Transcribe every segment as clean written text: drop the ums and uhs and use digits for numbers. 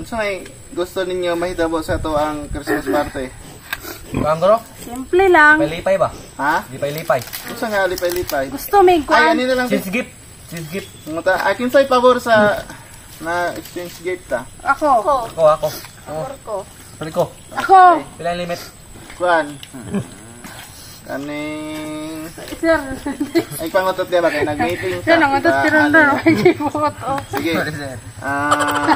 Unsa may gusto ninyo mahitabo sa ato ang Christmas party? Kuan bro? Simple lang. Lipay ba? Ha? Lipay-lipay. Unsa nga lipay-lipay? Gusto may Ay, kuan. ani na lang. Cheese gift. Cheese gift. Nguta, akin sa'y pabor sa na exchange gift ta. Ako. Ako. Ako, ako. Pabor ko. Balik ko. Ako. Pila yung limit? Kuan. Kaning Sir. ay pangutot di ba kay nag-meeting Sir, nangutot Diba? si Ron Ano? Ron. Ay, buot, oh. Sige. Ah,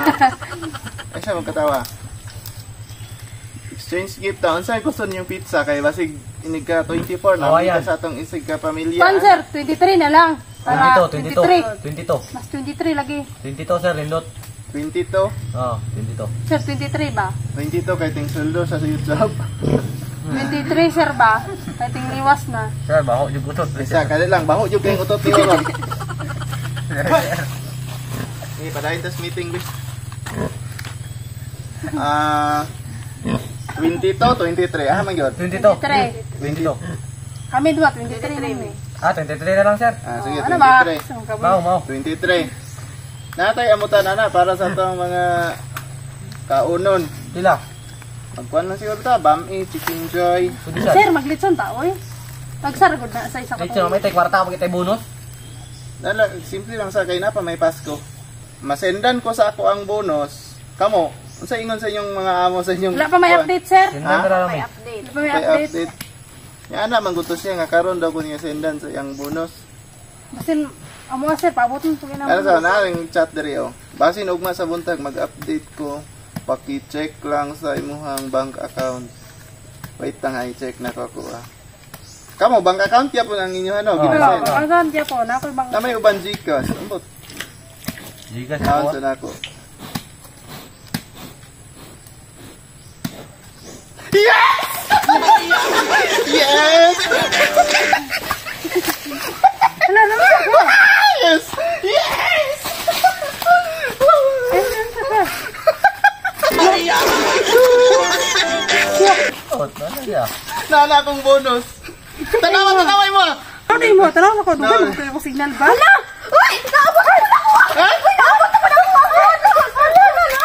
ay siya magkatawa. Exchange gift ta. Unsa gusto ninyong pizza kay basig inig ka 24 na Oh, ayan. sa atong isig ka pamilya. Kuan sir, 23 na lang. Para 22, 22. 23. 22. Mas 23 lagi. 22 sir, lindot. 22. Oo, 22. Sir, 23 ba? 22 kay ting sweldo sa YouTube. 23 sir ba? Kay ting liwas na. Sir, baho yung utot. Isa kali lang baho jud kay utot ni Ron. Eh, padayon tas meeting bis. Ah, 22, 23. Ah, man gyud. 22. 23. 22. Kami dua, 23 na mi. Ah, 23 na lang sir. Ah, sige, Ano ba? 23. Mau, mau. 23. Natay amutan na na para sa atong mga kaunon. Pila? Magkuan lang siguro ta, bami, chicken joy. Pwede sir. Sir, maglitson ta, oy. Tagsar gud na sa isa ka. Lechon, may tay kwarta pag itay bonus. Dala, simple lang sa kay na pa may Pasko. Masendan ko sa ako ang bonus. Kamo, unsa ingon sa inyong mga amo sa inyong Wala pa may kuwan? update, sir. Sindan Ha? na lang May eh. update. Wala pa may May update. update. Ya ana manggusto siya nga karon daw ko niya sendan sa iyang bonus. Basin amo sir, pabuton po gina. Ano sa naring chat diri oh. Basin ugma sa buntag mag-update ko. Paki-check lang sa imuhang bank account. Wait lang ha, i-check na ko ako ah. Kamo bank account ya po ang inyo ano, Oh. ginasend. Ang gan diya po, na ako'y bang. Na may uban GCash. Ambot. Gigas Taon ako. sa nako. Yes! Yes! Ano naman ako? Yes! Yes! Ay, ano sa sir? Oh, ano siya? Nana akong bonus. Tanawa, tanawa mo! Ah. Ano mo? Tanaw ako, dugan No. mo kayo signal ba? Hala! Uy! Naabot ko na ako! Ha? Uy, naabot ako na ako!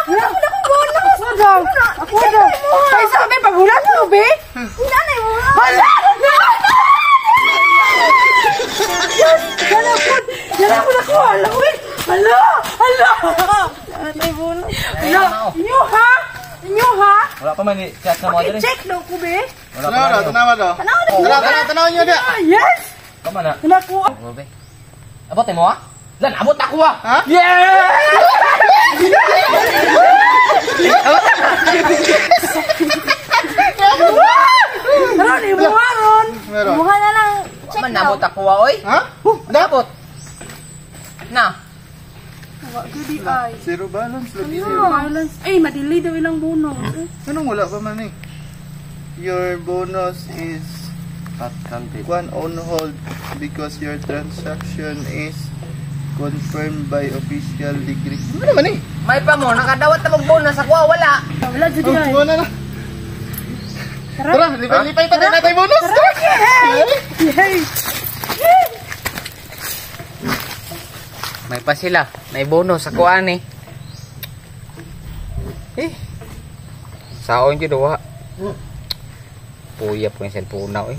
Naabot ako na akong bonus! Ako daw. Ako daw. Kay sabi pagulan mo be. Nanay mo! Hala! Yes! Dala ko. Dala ko na ko. Hala, uy. Hala! Hala! Nanay bonus. Hala! Inyo ha? Inyo ha? Wala pa man eh, chat na mo diri. Check daw ko be. Wala pa Tanawa daw, man. tanawa daw. Tanawa, tanawa, tanawa nyo da. Ah, yes! Pa man na. Nakuha. Grabe. Abot mo ah? Lan, abot ako ah. Ha? Yeah! Ron, imuha ron. Meron. Mukha na lang. Check Man, daw. nabot ako ah, oy. Ha? Nabot. Na. Wa gudi ay. Zero balance lagi. Zero Zero. balance. Ay, madili daw ilang bonus. Eh, Anong wala pa man eh? Your bonus is Not counted. one on hold because your transaction is confirmed by official degree. Ano naman eh? May pa mo, nakadawat na mag-bonus ako ah, wala. Wala jud Oh, ay. wala na. Tara. Tara, lipay-lipay pa tayo natin bonus. Tara! Yay! May pa sila, may bonus ako ani. Eh. Saon jud wa. Puya po yung cellphone na oy.